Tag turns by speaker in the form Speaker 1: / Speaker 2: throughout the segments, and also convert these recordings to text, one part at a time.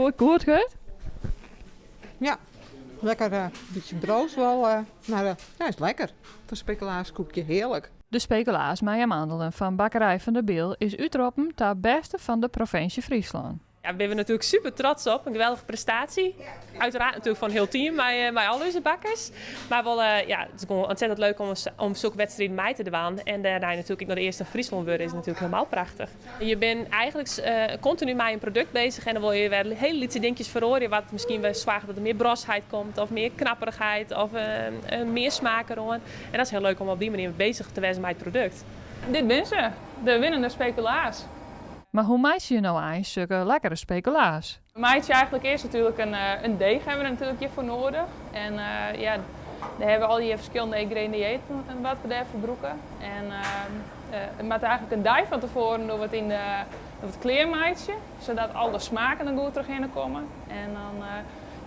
Speaker 1: Goed, goed, goed?
Speaker 2: Ja, lekker bytsje broos wol, mar ja, is lekker. Foar spekulaaskoekje, hearlik.
Speaker 1: De spekulaas mei amandelen fan Bakkerij van der Byl is útroppen ta bêste fan de provinsje Fryslân.
Speaker 3: Ja, daar binne we natuerlik super trots op. In geweldige prestaasje. Uiteraard natuerlik fan hiel team mei al ús bakkers. Mar wol, ja, it is gewoan ontzettend leuk om sokke wedstriden mei te dwaan. En dêrnei natuerlik ek noch de earste fan Fryslân wurde is natuerlik hielendal prachtich. Je binne eigentlik kontinu mei in produkt beuzich en dan wolle je wer hiele lytse dinkjes feroarje wat miskien wer soarget dat der mear brosheid komt of mear knapperichheid of mear smaak deroan. En dat is hiel leuk om op dy manier beuzich te wêzen mei it produkt.
Speaker 4: Dit binne se, de winnende spekulaas.
Speaker 1: Mar hoe meitsje je no eins sokke lekkere spekulaas?
Speaker 4: We meitsje eigentlik earst natuerlik in deeg hawwe we natuerlik hjirfoar noadich. En ja, dêr hawwe we al dy ferskillende yngrediïnten wat we dêrfoar brûke. En it moat eigentlik in dei fan tefoaren dogge we it yn de, it klear meitsje, sadat alle smaken der goed trochhinne komme. En dan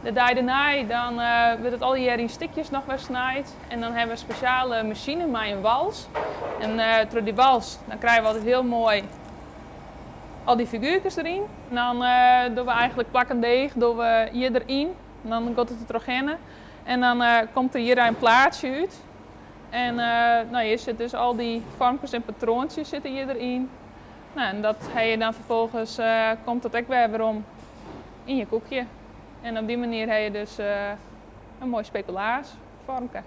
Speaker 4: de dei dêrnei dan wurdt it allegear yn stikjes noch wer snijd. En dan hawwe we in spesjale masine mei in wals. En troch dy wals dan krije we altyd hiel moai al dy figuerkes deryn. En dan dogge we eigentlik plakken deeg dogge we hjir deryn. En dan giet it der trochhinne. En dan komt der hjir in plaatsje út. En no, hjir sit dus al dy foarmkes en patroantsjes sitte hjir deryn. No, en dat ha je dan ferfolgens komt dat ek wer werom yn je koekje. En op dy manier ha je dus in moai spekulaasfoarmke.